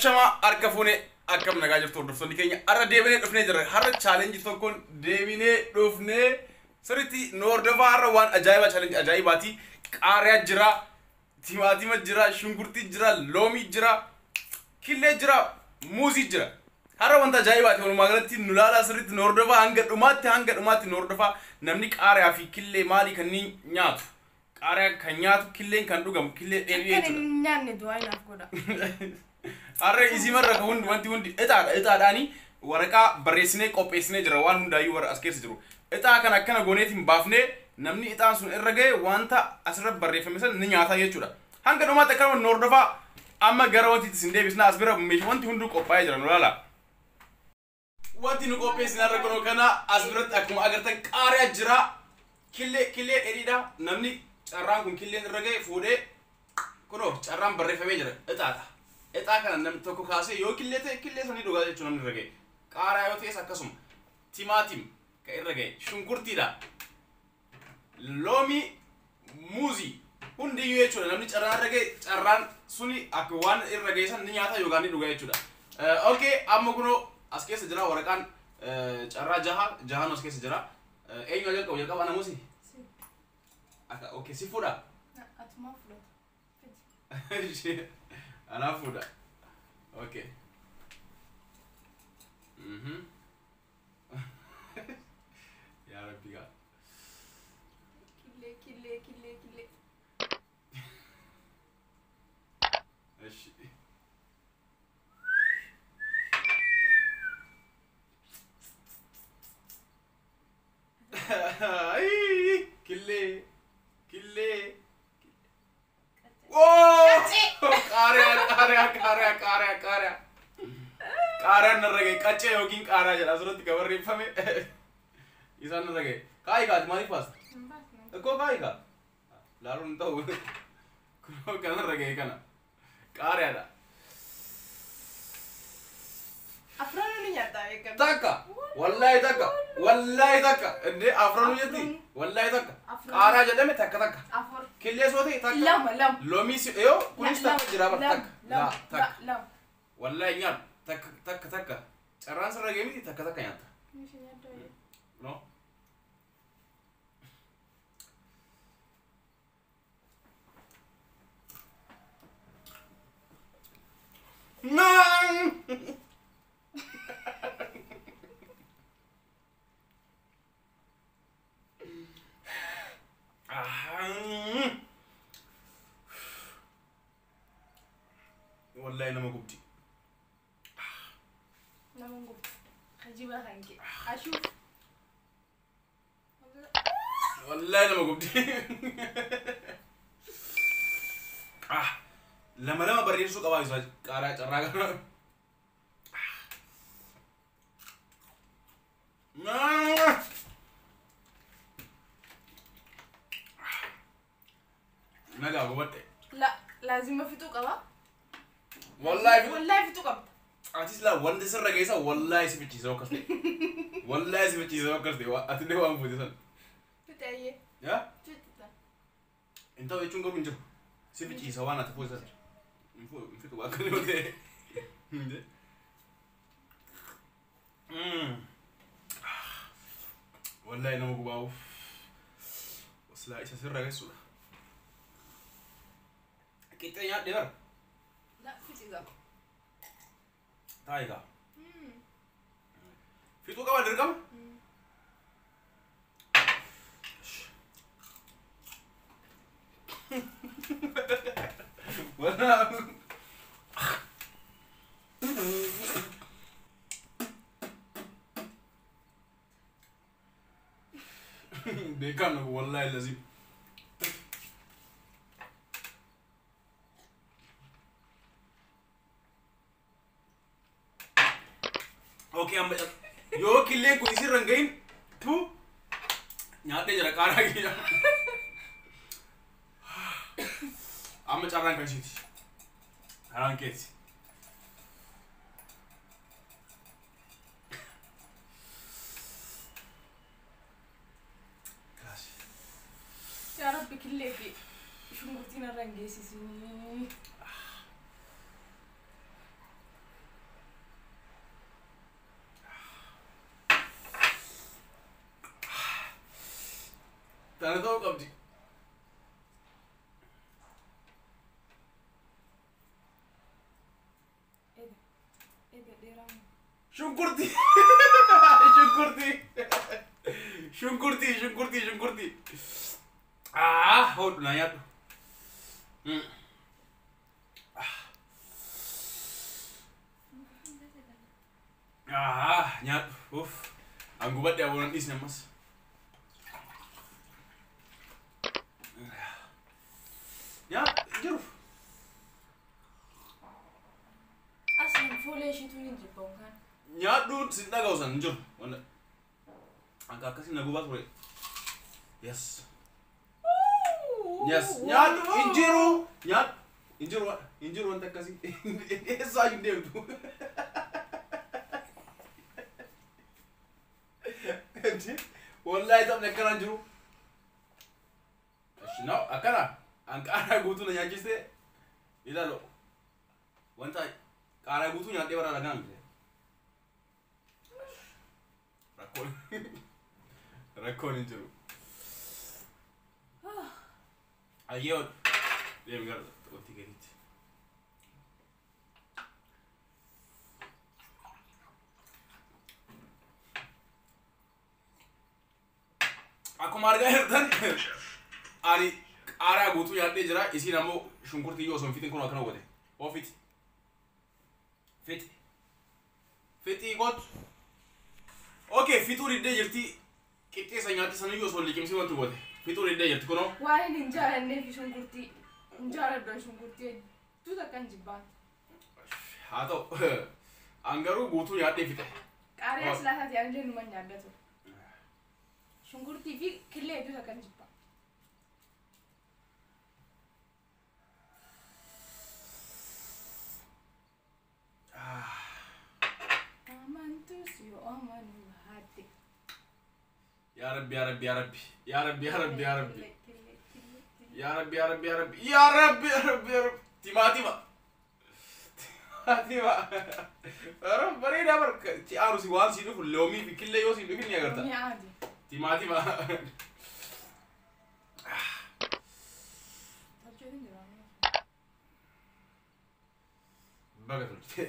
Ashama harka fuune akkam nagaa jirtu hordoftoonni keenya har'a deebinee dhufnee jirra. Har'a chaalenjii tokkoon deebinee dhufnee sirriitti nu hordofaa. Har'a waan ajaa'ibaa chaalenjii ajaa'ibaati. Qaariyaa jira, timaatima jira, shunkurtii jira, loomii jira, killee jira, muuzii jira. Har'a wanta ajaa'ibaati. Walumaa galatti nu laalaa, sirriitti nu hordofaa, hanga dhumaatti nu hordofaa. Namni qaariyaa fi killee maalii kanneen nyaatu, qaariyaa kan nyaatu, killeen kan dhugamu, killee dheedhii Akka jechuudha. hin nyaanne du'aa inaaf godha. Har'a isimarra ka hundi wanti hundi ixaadha. Ixaadhaani waraqaa barreessinee qopheessinee jira, waan hundaayyuu warra as keessa jiru. Ixaa kana akkana gooneetiin baafnee namni ixaan sun irra ga'e wanta asirra barreeffame san ni nyaata jechuudha. Hanga dhumaatti akkanuma nu hordofaa. Amma gara wanti isin deebisnaa, as bira meeshaa wanti hunduu qophaa'ee jira, nu laala. Wanti nu qopheessine har'a kunoo kana. As biratti akkuma agartan qaariyaa jira. Killee, killee dheedhiidha. Namni carraan kun killeen irra ga'e fuudhee kunoo carraan barreeffamee jira. Ixaadha. Ixaa kana namni tokko kaasee yoo killee ta'e killee sanii dhugaa jechuun namni irra ga'e. Qaaraa yoo ta'es akkasuma. Timaatim kan irra ga'e. Shunkurtiidha. Loomii, muuzii hundiyyuu jechuudha. Namni carraan irra ga'e carraan suni akka waan irra ga'e san ni nyaata yookaan ni dhuga jechuudha. Okay, amma kunoo as keessa jira waraqaan carraa jaha jahaan as keessa jira. Eenyu jalqabu? Jalqaba namuusi? Akka okay, si fuudha. Atumaa fudhata. Anaaf fuudha. Okay. Yaa Rabbi gaa. Killee, killee, killee, killee. Eshi. Ayii, killee, killee. Oh! Qaariyaa, qaariyaa, qaariyaa, qaariyaa, qaariyaa. Qaariyaan narra ga'e. Qaccee yookiin qaariyaa jedha asirratti kan barreeffame. Isaan narra ga'e. Kaayi kaati, maaliif baasta? Hin baasne. Ikkoo kaayi kaa. Laaluun hin ta'u. Kunoo kanarra ga'e kana. Qaariyaadha. Afran ni nyaata beekama. Takka. Wallaahi takka. Wallaahi takka. Indee afranuu jetti? Wallaahi takka. Afran. Qaaraa jedhame, takka takka. Afur. Killee soo ta'e takka. Lama, lama. Loomii si yoo kunis takka jira bara, takka. Lama, Laa, takka. lama. Wallaahi nyaadhu. Takka takka takka. Carraan sirra ga'e miti, takka takka nyaatta. Meeshaa nyaaddu. No. No! Ah. Wallahi nama gubdi. Nama hin gubdu. Ajiba kan kee. Ashuuf. Wallahi nama gubdi. Ah, lama lama barreessuu qabaa isa qaaraa carraa kana. Ah. Nagaa gubadhe. La, laazima fixuu qaba. Wallahi Wallahi fixuu qabda. Atis laa, wanti sirra geessa wallahi si fichiisa akkas ta'e. Wallahi si fichiisa akkas ta'e, atillee waan fuute san. Fixe ayyee. Yaa? Fixe. Hin ta'u jechuun garuu hin jiru. Si fichiisa waan ati fuute san. Hin fixu akka yoo ta'e. Wallahi nama gubaa'uuf. Silaa isa sirra geessudha. Qixxee nyaadhe bara. La, fixe qaba. Taa'i gaa. Fixuu qaba dirqama? Wallahi. Beekan wallahi lazim. Okay, amma yoo killeen kun isirra hin gahin tu nyaadhee jira qaaraa kiyya. Amma carraan kan ishiiti. Carraan keeti. Kaasi. Yaa Rabbi, killee fi shunkurtiin irra hin geessisinii. Tana ta'uu qabdi. Eda. Eda dheeraa. Shunkurtii! Shunkurtii! Shunkurtii, shunkurtii, shunkurtii. Ah, hodhu naa nyaadhu. Ah, nyaadhu. Uff. An gubadhe aboon dhiisne ammas. Nyaadhu jiru. Aslan fuula isheetu ni jibbamu kan. Nyaadhuun sin dhaga'u san hin jiru. Wanta anka akkasii na gubaa ture. Yes. Yes. Nyaadhu hin jiru. Nyaadhu hin jiru. Hin jiru wanta akkasii. Eessaa hin deemtu. Wallaahi taphni akkanaan jiru. No, akkana. An qaaraa guutuu na nyaachiste. Ilaalo. Wanta qaaraa guutuu nyaadhee bara ragaan miti. Rakkoon rakkoon hin jiru. Ayyee deemi gara wanti gadiitti. Akkuma argaa jirtan ani qaaraa guutuu nyaadhee jira. Isiin ammoo shunkurtii yoo osoo hin fixin kun akkana goote. Oo fixi. Fixi. Fixii kootu. Okay, fixuu diddee jirti. Qixxeessa nyaatti saniyyuu osoo liqimsii wanti goote. Fixuu diddee jirti kunoo. Waa'een hin jaalanneef shunkurtii. Hin jaaladhu shunkurtii hedduu takka hin jibbaan. Haa ta'u. An garuu guutuu nyaadhee fixe. Qaariyaa silaa taate ani illee numa nyaadha ture. Shunkurtii fi killee hedduu takka hin jibbaan. Amantus yoo amanuu haadde. Yaa Rabbi, yaa Rabbi, yaa Rabbi. Yaa Rabbi, yaa Rabbi, yaa Rabbi. Killee, killee, killee, killee. Yaa Rabbi, yaa Rabbi, yaa Rabbi. Yaa Rabbi, yaa Rabbi, yaa Rabbi. Timaatima. Timaatima. Bareedaa barka. Ci aanu si waan sii dhufu loomii fi killee yoo sii dhufin ni agarta. Mi'aadi. Timaatima. Tolcheetiin jira. Baga tolchite.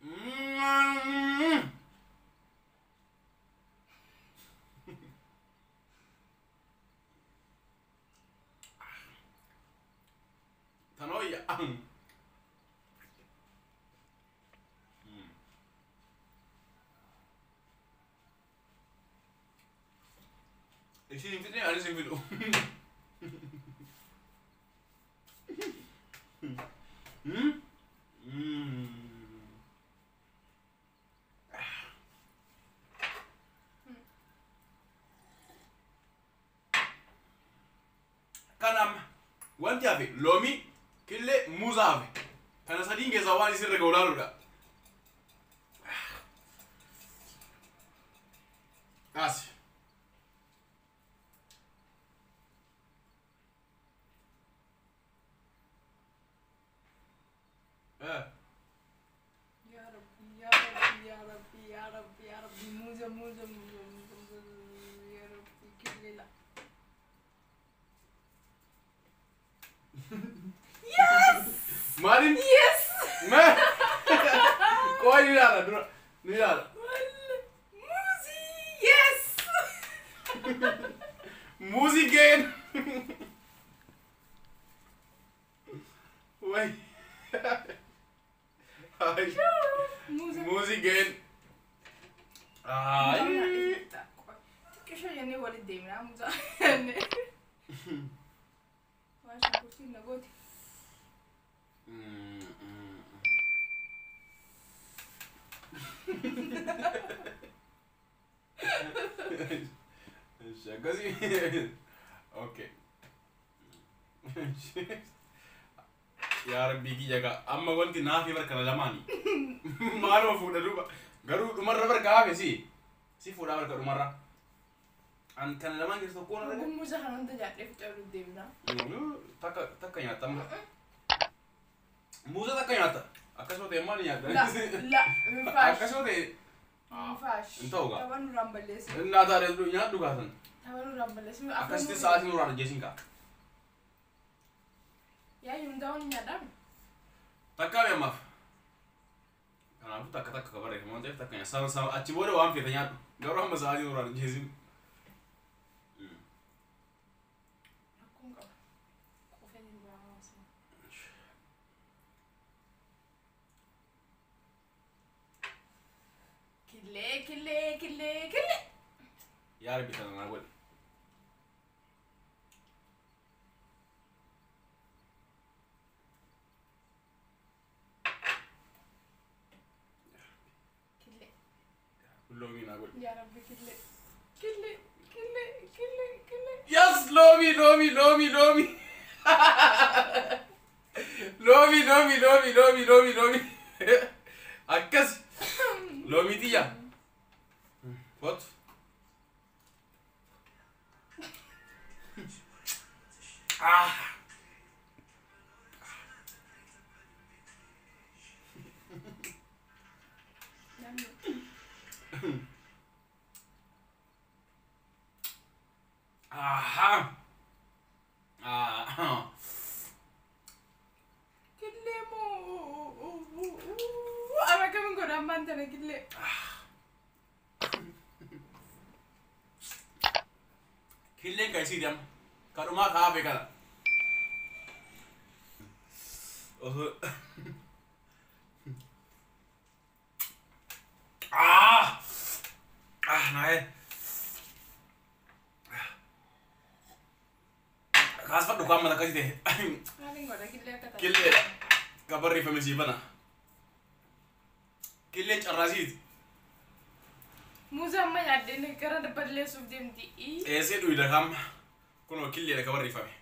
Mm. Tanoia. Isin hin fixne, anis hin fixu. Mm? Mm. Kan amma wanti hafe loomii, killee, muuza hafe. Kana sadiin keessaa waan isin irra ga'u ilaaluudha. Asi. Eh. Yaa Rabbi, yaa Rabbi, yaa Rabbi, yaa Rabbi, yaa Rabbi, muuza, muuza, muuza, muuza, muuza, yaa Rabbi, killee la. Yes! Maaliin? Yes! Ma? Qoy ni ilaala dura. Ni ilaala. Muuzii! Yes! Muuzii ga'een. Way. Ay. Muuza. Muuzii ga'een. Ay. Xiqqishoo jennee walitti deemnaa muuza jennee. Waan shunkurtiin na goote. Akkasii. Okay. Yaa Rabbii kiyya gaa amma wanti naafi barka lamaani. Maaluma fuudha duuba. Garuu dhumarra barka hafe si. Si fuudhaa barka dhumarra. An kana lamaan keessa tokkoon arga. Muuza kana hunda nyaadhee fixee walitti deemnaa. Takka takka nyaatta amma. Muuza takka nyaatta. Akkasuma ta'e maal nyaatta? La, la, minfaash. Akkasuma ta'e Faash. Hin ta'u gaa. Tapha nurraan balleessu. Innaa taatee nyaadhu gaatan. Tapha nurraan balleessu. Akkasitti sa'aatii nurraan ajjeesin kaa. Yaa hundaa'uun nyaadhaan. Takkaa ammaaf. Kanaafuu takka takka ka barreeffamu waan ta'eef takka nyaata. Sama achi booda waan feete nyaadhu. Garuu amma sa'aatii nurraan ajjeesin. Rakkoon qaba. Qufeen hin ba'a. Killee killee killee killee. Yaa Rabbi kana naa godhi. Killee. Loomii naa godhi. Yaa Rabbi killee. Killee killee killee killee. Yes, loomii loomii loomii loomii. Loomii loomii loomii loomii loomii loomii. Akkas. Loomii xiyya. What? Ah. Namni. Aha. Ah. Killee moo. Amma akkamiin godha ammaan tana killee. Killeen kan isiiti amma. Kadhumaa kaa'afe kana. Osoo. Ah! Ah, nae. Kaasfadhu qaama akkasii ta'e. Maaliin godha killee akka ta'e. Killeedha. Kan barreeffame sii bana. Killeen carraasiiti. Muuza amma nyaaddeen gara balleessuuf deemti. Eessee dhuyda kam? Kunoo killeedha kan barreeffame.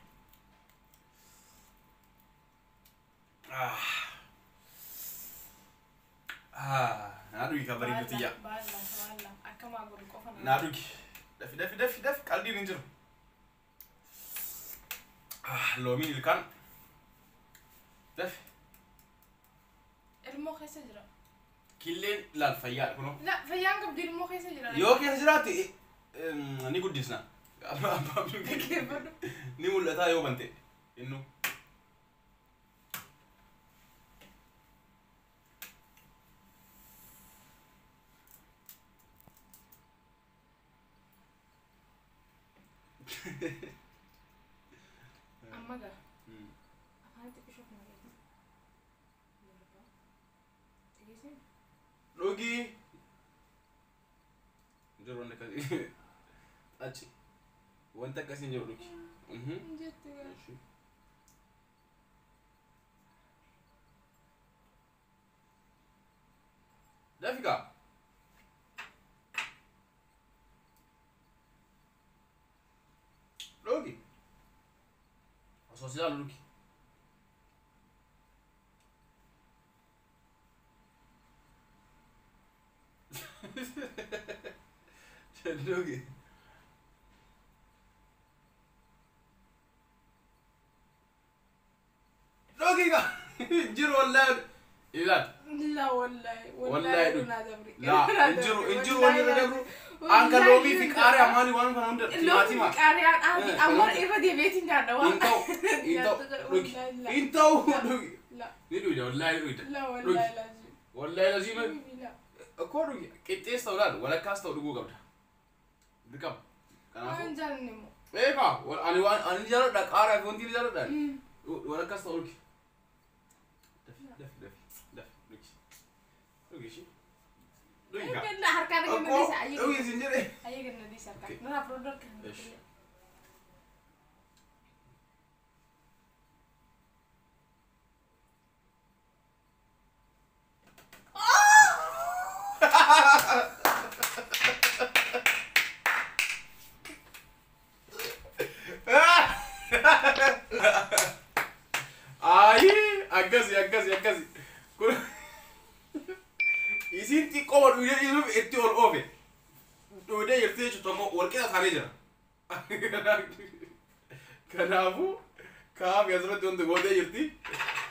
Ah. Ah, naa dhugi kan bareedu xiyya. Baala baala akkamaa godhu qofa. Naa dhugi. Dafi dafi dafi dafi qaldiin hin jiru. Ah, loomiin ilkaan. Dafi. Ilmoo keessa jira. Killeen laal fayyaa kunoo. La fayyaan qabdi ilmoo keessa jira. Yoo keessa jiraatte ni guddisna. Ni mul'ata yoo bante innu. Amma gaa. Afaan xiqqishoof na geessi. Geessi. Dhugi. Jiru wanti akkasii. Achi. Wanta akkasii hin jiru dhugi. Jettu gaa. Dafi gaa. Dhugi. Osoo si ilaalu dhugi. Dhugi. Dhugi gaa. Jiru wallaahi. Ilaali. La wallahi. Wallahi dhugi. Naa dabri. Laa hin jiru hin jiru wanni irra dabru. Anka loomii fi qaariyaa maali waan kana hunda Loomii timaatima. qaariyaan dhaabi amma irra deebiitiin nyaadha waan. Hin ta'u hin ta'u dhugi. Hin ta'u dhugi. La Ni dhuyda wallaahi dhuyda. la wallahi laazim. Wallaahi laziima. La. Akkoo dhugi qixxees ta'u laal walakkaas ta'u dhuguu qabda. Dirqama. Kanaafuu. Waan jaalanne immoo. Eegaa ani waan ani jaaladha qaaraa fi wanti ni jaaladha. Walakkaas ta'u dhugi. Dafi dafi dafi dafi dhugi. Dhugi ishii. Dhugi gaa. Harkaan Akkoo ganna dhiisa. dhugi isin jedhe. Ayyee ganna dhiisa harkaan. Nurraa fudhadhu harkaan. Esh. Ayi akkasi akkasi akkasi. Kun isiin xiqqoo dhugdee dhiisuuf itti ol oofe. Dhugdee jirti jechuun tokko wal qixa taanee jira. Kanaafuu kaafi asirratti wanti gootee jirti.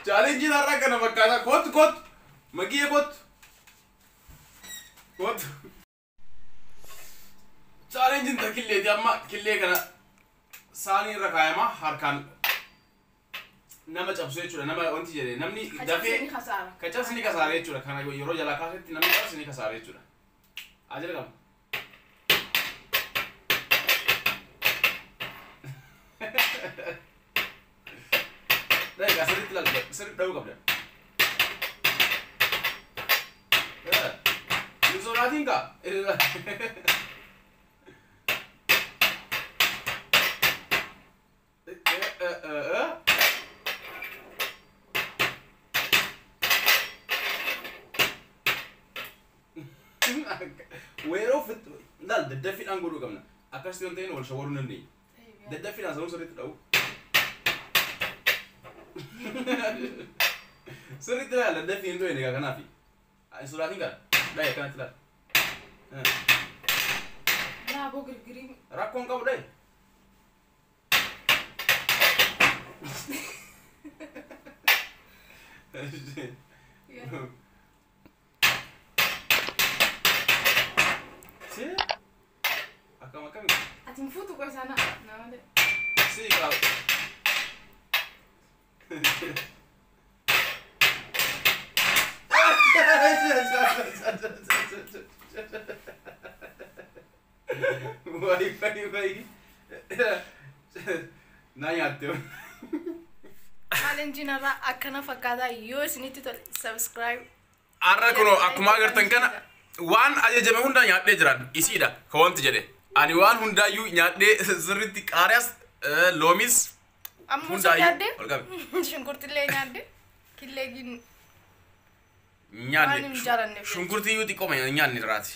Chaalenjiin har'a kana fakkaata. Kottu kottu. Magiyyee kottu. Kootu. Chaalenjiin ta killeeti amma killee kana saanii irra kaayama harkaan nama cabsu jechuudha. Nama wanti jedhe namni dafee Ni kasaara. ka cabsi ni kasaara jechuudha. Kana yeroo jalaa kaasetti namni cabsi ni kasaara jechuudha. Haa jalqabu. Dhagaa sirriitti ilaalu sirriitti dhahuu qabda. Hin sodaatiin kaa. Weeroo laal daddaffiidhaan godhuu qabna. Akkasitti yoo hin ta'in wal shawwaruu hin dandeenyu. Daddaffiidhaan sanuu sirriitti dha'u. Sirriitti ilaal daddaffiin hin ta'in egaa kanaafi. Hin sodaatiin kaa. Dha'i akkanatti ilaal. Laaboo girgirii. Rakkoon qabu dha'i. Si? Akkam akkami? Ati hin fuutu qoy sana. Nama malee. Si qaba. Wai wai wai. Na nyaatte. Chaalenjiin irraa akkana fakkaataa yoo isinitti tole subscribe. Har'a kunoo akkuma agartan kana waan ajajame hunda nyaadhee jiran isiidha ka wanti jedhe. Ani waan hundaayyuu nyaadhee sirriitti qaariyaas loomis Amma osoo hundaayyuu nyaadde ol qabe. shunkurtillee nyaadde killee gin Nyaanne Waan hin jaalanneef. Shunkurtii iyyuu xiqqooma nyaanne irraati.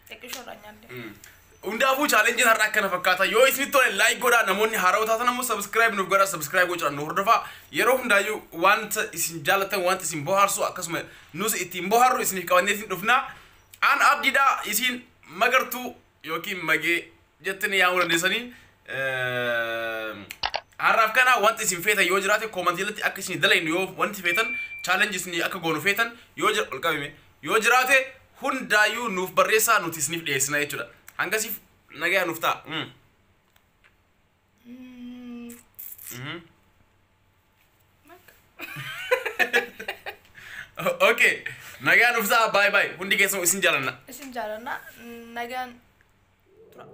Xiqqishoodha nyaadde. Hundaafuu chaalenjiin har'a akkana fakkaata. Yoo isinitti tole like godhaa, namoonni haarawaa taatan ammoo subscribe nuuf godhaa, subscribe gochuudhaan nu hordofaa. Yeroo hundaayyuu wanta isin jaallattan, wanta isin bohaarsu, akkasuma nus ittiin bohaarru isiniif qabannee isin dhufna. An abdiidha, isin magartuu yookiin magee jettanii yaamuu dandeessanii. Har'aaf kana wanti isin feetan yoo jiraate koomantii irratti akka isin dalaynu yoo wanti feetan challenge isin akka goonu feetan yoo jira ol qabime yoo jiraate hundaayyuu nuuf barreessaa, nuti isiniif dhiyeessina jechuudha. Hangasiif nagaa nuuf ta'a. Okay, nagaa nuuf ta'a, bye bye, hundi keessan isin jaalanna. Isin jaalanna, nagaan tura.